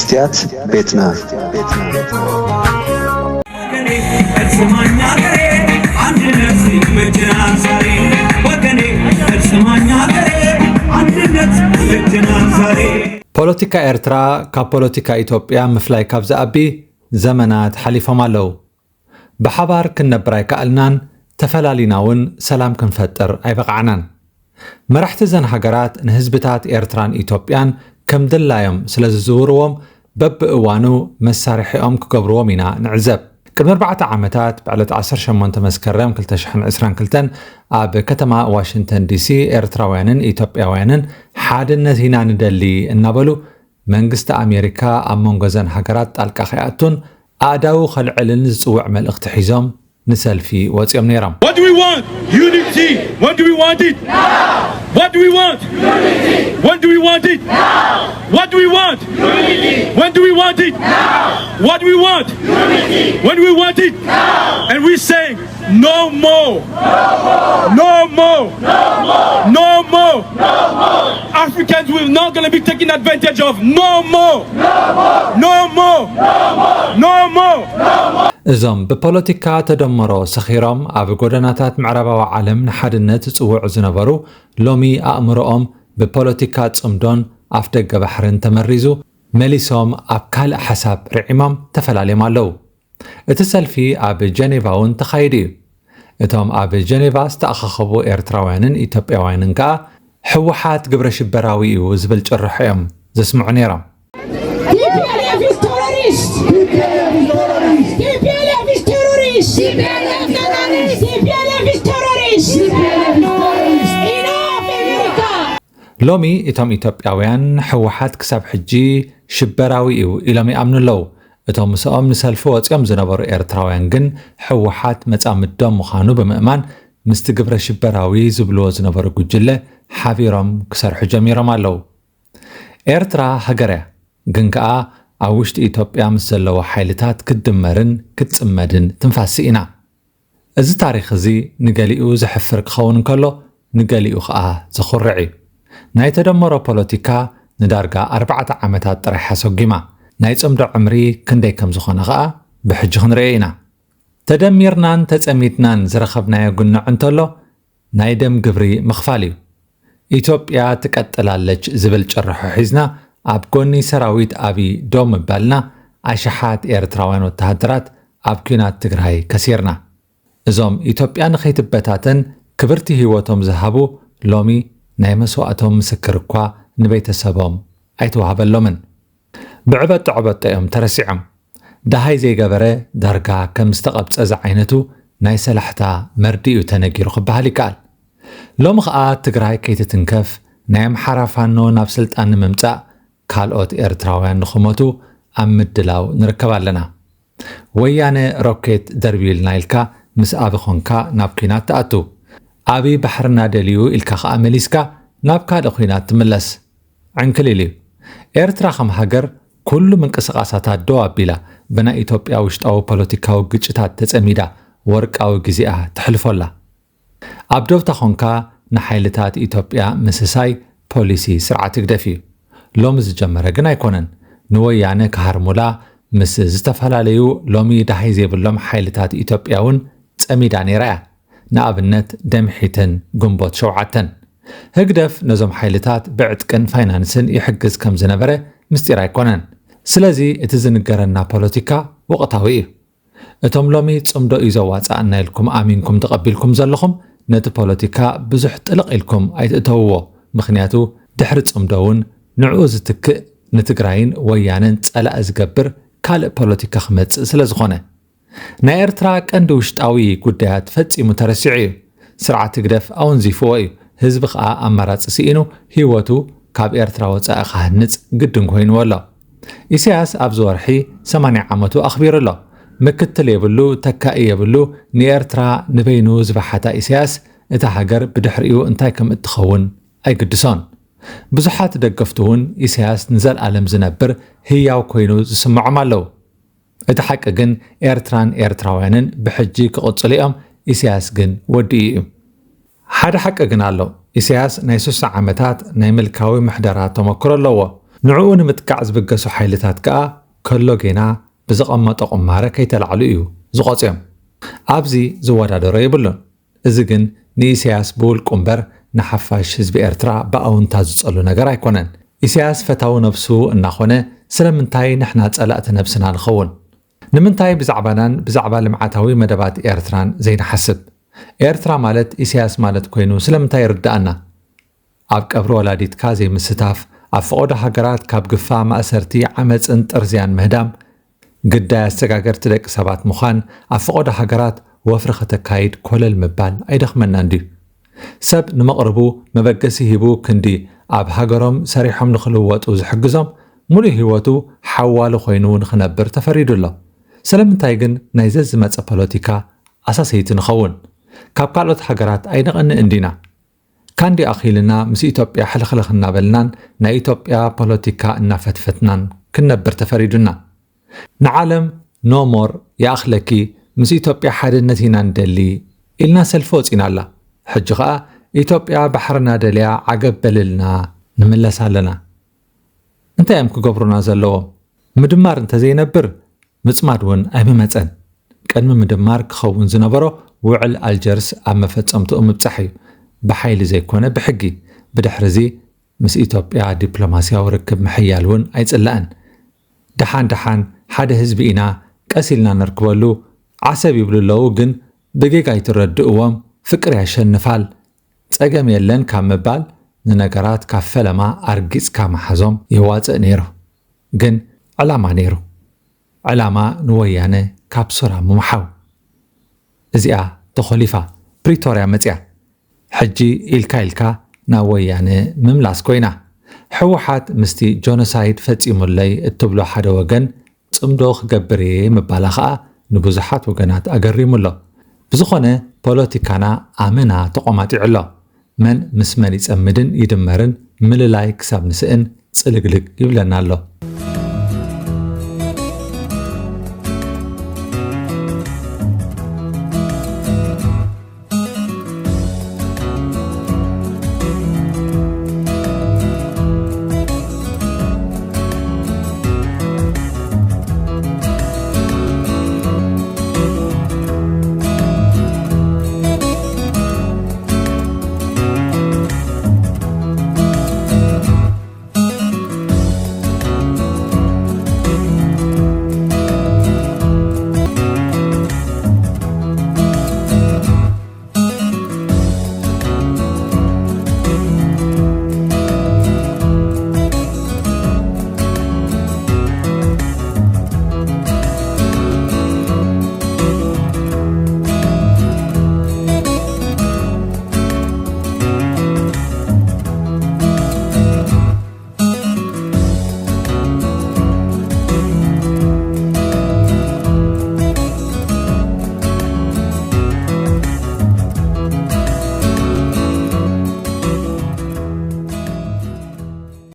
ስትያት ቤትና። ፖለቲካ ኤርትራ ካብ ፖለቲካ ኢትዮጵያ ምፍላይ ካብ ዝኣቢ ዘመናት ሓሊፎም ኣለዉ። ብሓባር ክንነብር ኣይከኣልናን፣ ተፈላሊና እውን ሰላም ክንፈጥር ኣይበቓዕናን። መራሕቲ እዘን ሃገራት ንህዝብታት ኤርትራን ኢትዮጵያን ከም ድላዮም ስለ ዝዝውርዎም በብእዋኑ መሳርሒኦም ክገብርዎም ኢና ንዕዘብ። ቅድሚ ኣርባዕተ ዓመታት ብዕለት ዓሰርተ ሸሞንተ መስከረም ክልተ ሽሕን ዕስራን ክልተን ኣብ ከተማ ዋሽንግተን ዲሲ ኤርትራውያንን ኢትዮጵያውያንን ሓድነት ኢና ንደሊ እናበሉ መንግስቲ ኣሜሪካ ኣብ መንጎ እዘን ሃገራት ጣልቃ ከይኣቱን ኣእዳዉ ከልዕልን ዝጽውዕ መልእኽቲ ሒዞም ንሰልፊ ወጺኦም ነይሮም። What do we want? Unity. When do we want it? What do we want? When do we want it? What do we want? When do we want it? What do we want? When we want it? And we say no more. No more. No more. Africans will not going to be taken advantage of. No more. No more. No more. እዞም ብፖለቲካ ተደምሮ ሰኺሮም ኣብ ጎደናታት ምዕራባዊ ዓለም ንሓድነት ዝጽውዑ ዝነበሩ ሎሚ ኣእምሮኦም ብፖለቲካ ጽምዶን ኣፍደገ ባሕርን ተመሪዙ መሊሶም ኣብ ካልእ ሓሳብ ርዒሞም ተፈላልዮም ኣለዉ። እቲ ሰልፊ ኣብ ጀኔቫ እውን ተኻይዱ እዩ። እቶም ኣብ ጀኔቫ ዝተኣኻኸቡ ኤርትራውያንን ኢትዮጵያውያንን ከኣ ህወሓት ግብረ ሽበራዊ እዩ ዝብል ጭርሖ እዮም ዘስምዑ ነይሮም። T P L F is terrorist. T P L F is terrorist. T P L F is terrorist. T P L F is terrorist. Enough, America. ሎሚ እቶም ኢትዮጵያውያን ህወሓት ክሳብ ሕጂ ሽበራዊ እዩ ኢሎም ይኣምኑ ኣለዉ። እቶም ምስኦም ንሰልፊ ወፂኦም ዝነበሩ ኤርትራውያን ግን ህወሓት መፃምዶም ምዃኑ ብምእማን ምስቲ ግብረ ሽበራዊ ዝብልዎ ዝነበሩ ጉጅለ ሓቢሮም ክሰርሑ ጀሚሮም ኣለዉ። ኤርትራ ሃገር እያ፣ ግን ከኣ ኣብ ውሽጢ ኢትዮጵያ ምስ ዘለዉ ሓይልታት ክትድመርን ክትጽመድን ትንፋስ ስኢና። እዚ ታሪኽ እዚ ንገሊኡ ዘሕፍር ክኸውን እንከሎ ንገሊኡ ከኣ ዘኹርዕ እዩ። ናይ ተደመሮ ፖለቲካ ንዳርጋ ኣርባዕተ ዓመታት ጥራሕ ኣሰጒማ። ናይ ጽምዶ ዕምሪ ክንደይ ከም ዝኾነ ከኣ ብሕጂ ክንርእዮ ኢና። ተደሚርናን ተጸሚድናን ዝረኸብናዮ ጉንዕ እንተሎ ናይ ደም ግብሪ ምኽፋል እዩ። ኢትዮጵያ ትቀጥላለች ዝብል ጭርሖ ሒዝና ኣብ ጎኒ ሰራዊት ኣብይ ደው ምባልና ኣሽሓት ኤርትራውያን ወተሃደራት ኣብ ኲናት ትግራይ ከሲርና። እዞም ኢትዮጵያ ንኸይትበታተን ክብርቲ ህይወቶም ዝሃቡ ሎሚ ናይ መስዋእቶም ምስክር እኳ ንቤተሰቦም ኣይተዋህበሎምን። ብዕበጦ ዕበጦ እዮም ተረሲዖም። ደሃይ ዘይገበረ ዳርጋ ከም ዝተቐብጸ ዝዓይነቱ ናይ ሰላሕታ መርድእ እዩ ተነጊሩ ክበሃል ይከኣል። ሎሚ ኸኣ ትግራይ ከይትትንከፍ ናይ ኣምሓራ ፋኖ ናብ ስልጣን ንምምጻእ ካልኦት ኤርትራውያን ንኽሞቱ ኣብ ምድላው ንርከብ ኣለና። ወያነ ሮኬት ደርብዩ ኢልና ኢልካ ምስ ኣቢ ኾንካ ናብ ኲናት ትኣቱ። ኣቢ ባሕርና ደልዩ ኢልካ ኸኣ መሊስካ ናብ ካልእ ኲናት ትምለስ። ዕንክሊል እዩ። ኤርትራ ከም ሃገር ኩሉ ምንቅስቓሳታ ደው ኣቢላ ብናይ ኢትዮጵያ ውሽጣዊ ፖለቲካዊ ግጭታት ተጸሚዳ ወርቃዊ ግዜኣ ተሕልፎ ኣላ። ኣብ ደውታ ኾንካ ንሓይልታት ኢትዮጵያ ምስሳይ ፖሊሲ ስርዓት ህግደፍ እዩ። ሎሚ ዝጀመረ ግን ኣይኮነን። ንወያነ ክሃርሙላ ምስ ዝተፈላለዩ ሎሚ ደሃይ ዘይብሎም ሓይልታት ኢትዮጵያ እውን ጸሚዳ ነይራ እያ። ንኣብነት ደምሒትን ግንቦት ሸውዓተን። ህግደፍ ነዞም ሓይልታት ብዕጥቅን ፋይናንስን ይሕግዝ ከም ዝነበረ ምስጢር ኣይኮነን። ስለዚ እቲ ዝንገረና ፖለቲካ ወቕታዊ እዩ። እቶም ሎሚ ጽምዶ እዩ ዘዋጽኣና ኢልኩም ኣሚንኩም ተቐቢልኩም ዘለኹም ነቲ ፖለቲካ ብዙሕ ጥልቕ ኢልኩም ኣይትእተውዎ። ምኽንያቱ ድሕሪ ጽምዶ እውን ንዕኡ ዝትክእ ንትግራይን ወያነን ጸላኢ ዝገብር ካልእ ፖለቲካ ክመጽእ ስለ ዝኾነ። ናይ ኤርትራ ቀንዲ ውሽጣዊ ጉዳያት ፈጺሙ ተረሲዑ እዩ። ስርዓት ህግደፍ ኣወንዚፍዎ እዩ። ህዝቢ ኸኣ ኣማራጺ ስኢኑ ህይወቱ ካብ ኤርትራ ወጻኢ ክሃንጽ ግድን ኮይንዎ ኣሎ። ኢሳያስ ኣብዚ ወርሒ ሰማንያ ዓመቱ ኣኽቢሩ ኣሎ። ምክትል የብሉ፣ ተካኢ የብሉ። ንኤርትራ ንበይኑ ዝበሓታ ኢሳያስ እታ ሃገር ብድሕሪኡ እንታይ ከም እትኸውን ኣይግድሶን። ብዙሓት ደገፍቱ እውን ኢሳያስ ንዘልኣለም ዝነብር ህያው ኮይኑ ዝስምዖም ኣለዉ። እቲ ሓቂ ግን ኤርትራን ኤርትራውያንን ብሕጂ ክቕጽሉ እዮም። ኢሳያስ ግን ወዲኡ እዩ። ሓደ ሓቂ ግን ኣሎ። ኢሳያስ ናይ ስሳ ዓመታት ናይ ምልካዊ ምሕደራ ተመክሮ ኣለዎ። ንዕኡ ንምጥቃዕ ዝብገሱ ሓይልታት ከኣ ከሎ ጌና ብዝቐመጦ ቁማረ ከይተላዕሉ እዩ ዝቖጽዮም። ኣብዚ ዝወዳደሮ የብሉን። እዚ ግን ንኢሳያስ ብውልቁ እምበር ንሓፋሽ ህዝቢ ኤርትራ ብኣውንታ ዝጸሉ ነገር ኣይኮነን። ኢሳያስ ፈታዊ ነብሱ እናኾነ ስለምንታይ ንሕና ጸላእቲ ነብስና ንኸውን? ንምንታይ ብዛዕባናን ብዛዕባ ልምዓታዊ መደባት ኤርትራን ዘይንሓስብ? ኤርትራ ማለት ኢሳያስ ማለት ኮይኑ ስለምንታይ ይርድኣና? ኣብ ቀብሪ ወላዲትካ ዘይምስታፍ፣ ኣብ ፈቐዶ ሃገራት ካብ ግፋ ማእሰርቲ፣ ዓመጽን ጥርዝያን ምህዳም፣ ግዳይ ኣሰጋገርቲ ደቂ ሰባት ምዃን፣ ኣብ ፈቐዶ ሃገራት ወፍሪ ከተካይድ ኮለል ምባል ኣይደኽመናን ድዩ? ሰብ ንመቕርቡ መበገሲ ሂቡ ክንዲ ኣብ ሃገሮም ሰሪሖም ንኽልወጡ ዝሕግዞም፣ ሙሉእ ህይወቱ ሓዋሉ ኮይኑ ንኽነብር ተፈሪዱ ኣሎ። ስለምንታይ ግን ናይ ዘዝመጸ ፖለቲካ ኣሳሰይቲ ንኸውን? ካብ ካልኦት ሃገራት ኣይንቐንእን ዲና? ካንዲ ኣኺልና ምስ ኢትዮጵያ ሕልኽልኽ እናበልናን ናይ ኢትዮጵያ ፖለቲካ እናፈትፈትናን ክንነብር ተፈሪዱና። ንዓለም ኖ ሞር ይኣኽለኪ፣ ምስ ኢትዮጵያ ሓድነት ኢና ንደሊ ኢልና ሰልፊ ወጺና ኣላ። ሕጂ ኸኣ ኢትዮጵያ ባሕርና ደልያ ዓገብ በልልና ንምለስ ኣለና። እንታይ እዮም ክገብሩና ዘለዎም? ምድማር እንተዘይነብር ምጽማድ እውን ኣይምመጸን። ቅድሚ ምድማር ክኸውን ዝነበሮ ውዕል ኣልጀርስ ኣብ መፈጸምትኡ ምብጻሕ እዩ። ብሓይሊ ዘይኮነ ብሕጊ። ብድሕሪ እዚ ምስ ኢትዮጵያ ዲፕሎማስያዊ ርክብ ምሕያል እውን ኣይጽላእን። ደሓን ደሓን ሓደ ህዝቢ ኢና፣ ቀስ ኢልና ነርክበሉ። ዓሰብ ይብሉ ኣለዉ፣ ግን ብጌጋ ኣይትረድእዎም። ፍቅር ያሸንፋል። ጸገም የለን ካብ ምባል ንነገራት ካብ ፈለማ ኣርጊጽካ ምሓዞም የዋጽእ ነይሩ። ግን ዕላማ ነይሩ። ዕላማ ንወያነ ካብ ሱራ ምምሓው። እዚኣ ተኾሊፋ ፕሪቶርያ መጽያ። ሕጂ ኢልካ ኢልካ ናብ ወያነ ምምላስ ኮይና። ህወሓት ምስቲ ጆኖሳይድ ፈጺሙለይ እትብሎ ሓደ ወገን ጽምዶ ክገብር እየ ምባላ ኸኣ ንብዙሓት ወገናት ኣገሪሙ ኣሎ። ብዝኾነ ፖለቲካና ኣመና ተቖማጢዑ ኣሎ። መን ምስ መን ይጸምድን ይድመርን ምልላይ ክሳብ ንስእን ጽልግልግ ይብለና ኣሎ።